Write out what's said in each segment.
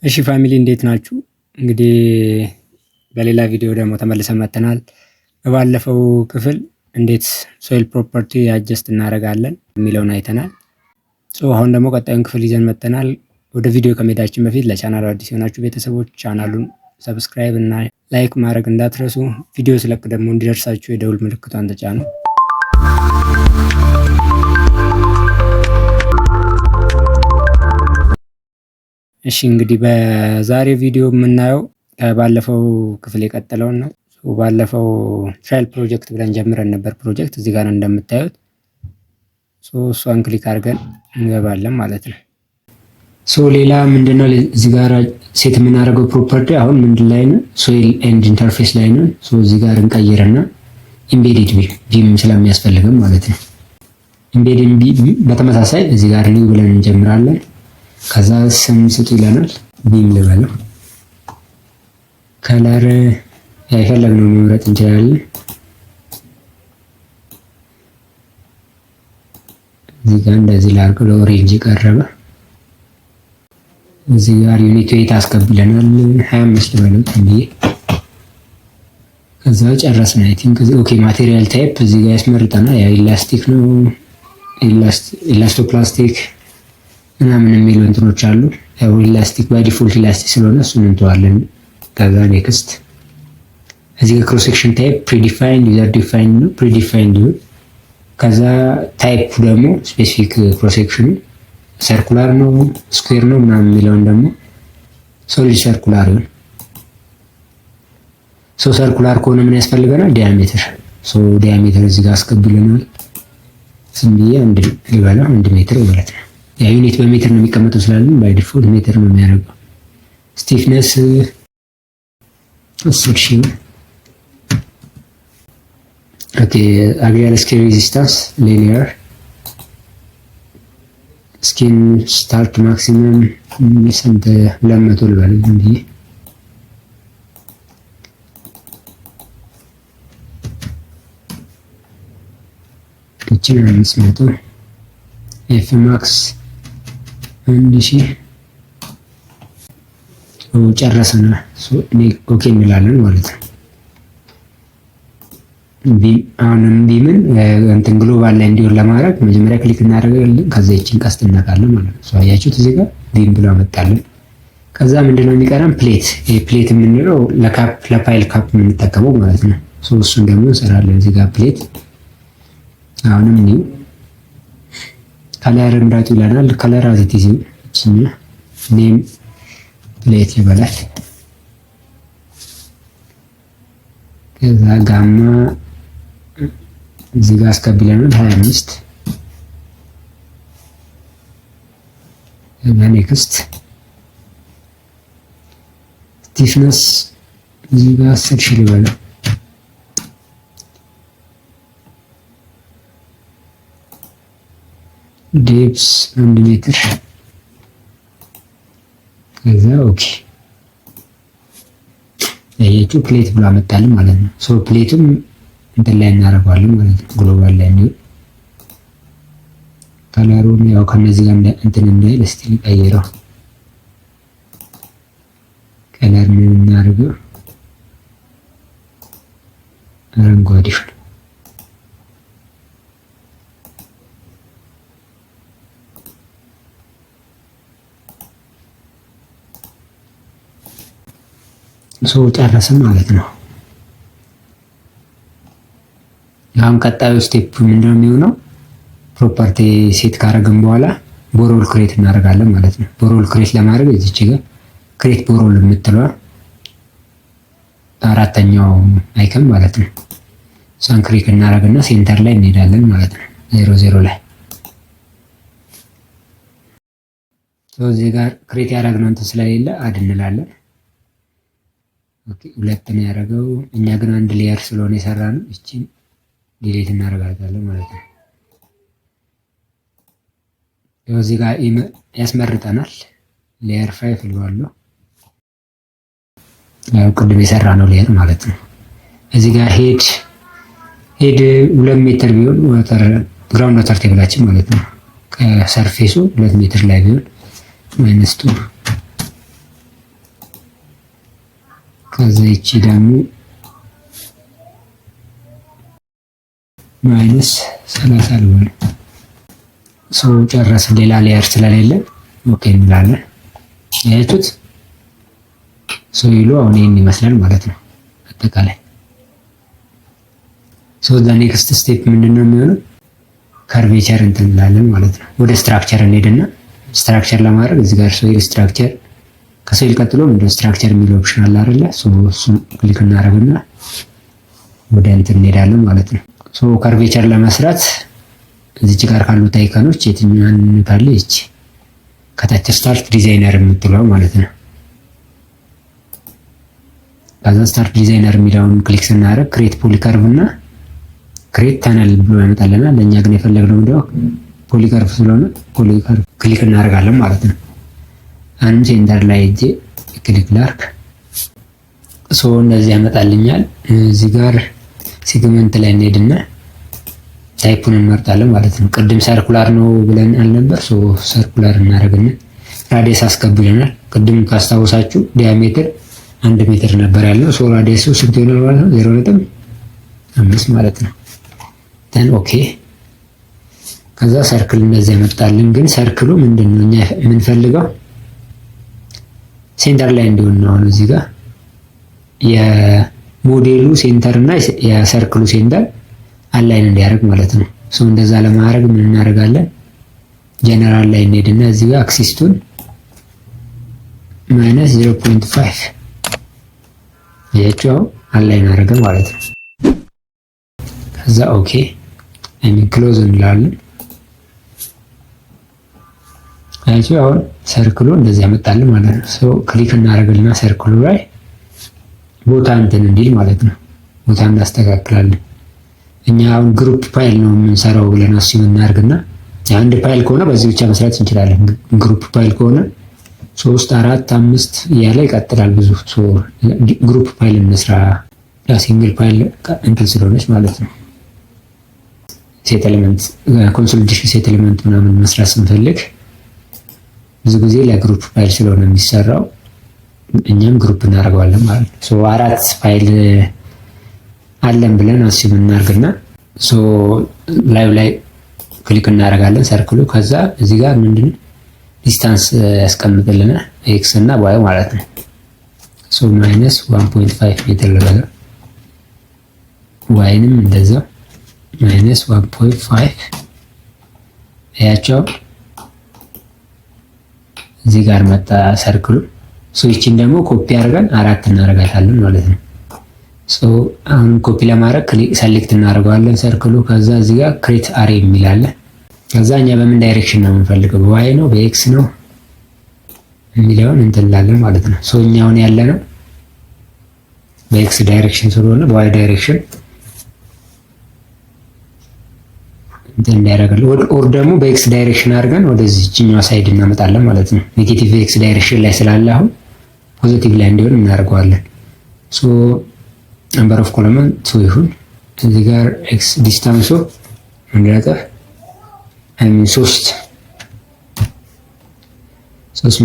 እሺ family እንዴት ናችሁ? እንግዲህ በሌላ ቪዲዮ ደግሞ ተመልሰን መጥተናል። በባለፈው ክፍል እንዴት soil property adjust እናደርጋለን የሚለውን አይተናል። አሁን ደግሞ ቀጣዩን ክፍል ይዘን መጥተናል። ወደ ቪዲዮ ከመሄዳችን በፊት ለቻናሉ አዲስ የሆናችሁ ቤተሰቦች ቻናሉን subscribe እና like ማድረግ እንዳትረሱ። ቪዲዮ ስለቅ ደግሞ እንዲደርሳችሁ የደውል ምልክቷን ተጫኑ። እሺ እንግዲህ በዛሬው ቪዲዮ የምናየው ከባለፈው ክፍል የቀጠለውን ነው። ባለፈው trial project ብለን ጀምረን ነበር። ፕሮጀክት እዚህ ጋር እንደምታዩት እሷን click አድርገን እንገባለን ማለት ነው። So ሌላ ምንድነው እዚህ ጋር set የምናደርገው property አሁን ምንድን ላይ ነው? Soil and interface ላይ ነው። So እዚህ ጋር እንቀይርና embedded beam ስለሚያስፈልግም ማለት ነው። Embedded beam በተመሳሳይ እዚህ ጋር new ብለን እንጀምራለን። ከዛ ስም ስጡ ይለናል። Beam ልበለው። Color የፈለግነው መምረጥ እንችላለን። እዚህ ጋር እንደዚህ ላድርገው፣ ለ orange ቀረበ። እዚህ ጋር unit weight አስገብለናል። 25 ልበለው ብዬ ከዛ ጨረስን። I think okay። Material type እዚህ ጋር ያስመርጠናል። ያው elastic ነው፣ elastoplastic ምናምን የሚሉ እንትኖች አሉ። ያው elastic by default elastic ስለሆነ እሱን እንተዋለን። ከዛ next እዚህ ጋር cross section type predefined user defined ነው፣ predefined ይሁን። ከዛ type ደግሞ specific cross section ኑ circular ነው square ነው ምናምን የሚለውን ደግሞ solid circular ይሁን። So circular ከሆነ ምን ያስፈልገናል? Diameter። So diameter እዚህ ጋር አስገብለናል። ዝም ብዬ አንድ ልበለው 1 ሜትር ማለት ነው። ያ unit በሜትር ነው የሚቀመጠው ስላለን by default ሜትር ነው የሚያደርገው። Stiffness 10,000 ነው። Okay, axial skin resistance linear፣ skin start maximum ስንት? 200 ልበል ዝም ብዬ። ይችን 500፣ F max 1000። ጨረስን። Okay እንላለን ማለት ነው። አሁንም beam ን እንትን global ላይ እንዲሆን ለማድረግ መጀመሪያ click እናደርጋለን። ከዛ ይችን ቀስት እናውቃለን ማለት ነው። አያችሁት እዚህ ጋር beam ብሎ አመጣለን። ከዛ ምንድነው የሚቀረን? Plate። ይሄ plate የምንለው ለ cap፣ ለ pile cap የምንጠቀመው ማለት ነው። እሱን ደግሞ እንሰራለን። እዚህ ጋር plate አሁንም new፣ color ምረጡ ይለናል። Color as it is፣ name plate ይበላል። ከዛ ጋማ እዚህ ጋር አስቀብለናል 25። ከዛ next፣ stiffness እዚህ ጋር 10,000 ልበለው። Depth 1 ሜትር። ከዛ okay፣ ያያችሁ plate ብሎ አመጣልን ማለት ነው። So plate ኡም እንትን ላይ እናደርገዋለን ማለት ነው። Global ላይ እንዲሆን color ኡን ያው ከነዚህ ጋር እንትን እንዳይል እስቲ ቀይረው። Color ምን እናደርገው? አረንጓዴ ይሁን። So ጨረስን ማለት ነው። አሁን ቀጣዩ step ምንድነው የሚሆነው? Property set ካረግን በኋላ borehole create እናደርጋለን ማለት ነው። Borehole create ለማድረግ እዚች ጋር create borehole የምትለዋ አራተኛው icon ማለት ነው። እሷን click እናደርግና center ላይ እንሄዳለን ማለት ነው። 00 ላይ እዚህ ጋር create ያደረግነው እንትን ስለሌለ add እንላለን። Okay፣ ሁለት ነው ያደረገው። እኛ ግን አንድ layer ስለሆነ የሰራ ነው እቺን delete እናደርጋታለን ማለት ነው። ያው እዚህ ጋር ያስመርጠናል። Layer 5 እለዋለሁ። ያው ቅድም የሰራ ነው layer ማለት ነው። እዚህ ጋር head 2 ሜትር ቢሆን water ground water table ኣችን ማለት ነው። ከ surface ኡ 2 ሜትር ላይ ቢሆን minus 2። ከዛ ይቺ ደግሞ minus 30 ልበል። So ጨረስን። ሌላ layer ስለሌለ okay እንላለን። ያያችሁት soil ኡ አሁን ይህን ይመስላል ማለት ነው አጠቃላይ። So the next step ምንድን ነው የሚሆነው? Curvature እንትን እንላለን ማለት ነው። ወደ structure እንሄድና structure ለማድረግ እዚህ ጋር soil structure፣ ከ soil ቀጥሎ ምንድነው structure የሚል option አለ አይደለ? እሱን click እናደርግና ወደ እንትን እንሄዳለን ማለት ነው። So curvature ለመስራት እዚች ጋር ካሉት icon ኦች የትኛዋን ካለ ይቺ ከታች start designer የምትለው ማለት ነው። ከዛ start designer የሚለውን click ስናደርግ create polycurve እና create tunnel ብሎ ያመጣልናል። ለእኛ ግን የፈለግነው ምንድነው polycurve ስለሆነ polycurve click እናደርጋለን ማለት ነው። አሁንም center ላይ ሄጄ click ላርግ። So እንደዚህ ያመጣልኛል። እዚህ ጋር segment ላይ እንሄድና type ኡን እንመርጣለን ማለት ነው። ቅድም circular ነው ብለን አልነበር? So circular እናደርግና radius አስገቡ ይለናል። ቅድም ካስታወሳችሁ diameter 1 ሜትር ነበር ያለው። So radius ኡ ስንት ይሆናል ማለት ነው? 0.5 ማለት ነው። Then okay። ከዛ circle እንደዚህ ያመጣልን። ግን circle ኡ ምንድን ነው እኛ የምንፈልገው center ላይ እንዲሆን ነው። አሁን እዚህ ጋር የሞዴሉ center እና የ circle ኡ center align እንዲያደርግ ማለት ነው። So እንደዛ ለማድረግ ምን እናደርጋለን? ጀነራል ላይ እንሄድና እዚህ ጋር axis ቱን minus 0.5 ያቸው align አደረገ ማለት ነው። ከዛ okay, I mean close እንላለን። አያችሁ አሁን circle ኡ እንደዚህ ያመጣልን ማለት ነው። So click እናደርግልና circle ኡ ላይ ቦታ እንትን እንዲል ማለት ነው። ቦታ እናስተካክላለን። እኛ አሁን group pile ነው የምንሰራው ብለን assume እናደርግና የአንድ pile ከሆነ በዚህ ብቻ መስራት እንችላለን። Group pile ከሆነ ሶስት፣ አራት፣ አምስት እያለ ይቀጥላል። ብዙ group pile እንስራ። Single pile እንትን ስለሆነች ማለት ነው። Settlement, consolidation settlement ምናምን መስራት ስንፈልግ ብዙ ጊዜ ለ group pile ስለሆነ የሚሰራው እኛም group እናደርገዋለን ማለት ነው። አራት pile አለን ብለን assume እናርግና ላዩ ላይ click እናደርጋለን circle ኡ። ከዛ እዚህ ጋር ምንድን distance ያስቀምጥልናል x እና y ማለት ነው። So minus 1.5 ሜትር ልበለው፣ y ንም እንደዛው minus 1.5። ያቸው እዚህ ጋር መጣ circle ኡ። So ይቺን ደግሞ ኮፒ አድርገን አራት እናደርጋታለን ማለት ነው። So አሁን ኮፒ ለማድረግ select እናደርገዋለን circle ኡ። ከዛ እዚህ ጋር create array የሚል አለ። ከዛ እኛ በምን direction ነው የምንፈልገው፣ በ y ነው በ x ነው የሚለውን እንትን እንላለን ማለት ነው። So እኛ አሁን ያለነው በ x direction ስለሆነ በ y direction እንትን እንዲያደርግልን or ደግሞ በ x direction አድርገን ወደዚህኛው side እናመጣለን ማለት ነው። Negative x direction ላይ ስላለ አሁን positive ላይ እንዲሆን እናደርገዋለን። So number of column two ይሁን። እዚህ ጋር x distance ኡ 1 ነጥብ, I mean 3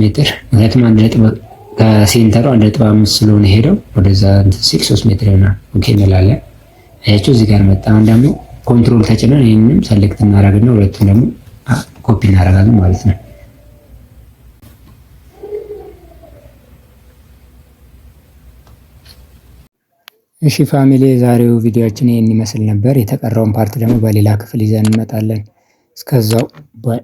ሜትር፣ ምክንያቱም አንድ ነጥብ ከ center ኡ 1.5 ስለሆነ ሄደው ወደዛ እንትን ሲል 3 ሜትር ይሆናል። Okay እንላለን። አያችሁ እዚህ ጋር መጣ። አሁን ደግሞ control ተጭነን ይህንንም select እናደርግና ሁለቱን ደግሞ ኮፒ እናደርጋለን ማለት ነው። እሺ family፣ የዛሬው ቪዲዮአችን ይህን ይመስል ነበር። የተቀረውን part ደግሞ በሌላ ክፍል ይዘን እንመጣለን። እስከዛው bye።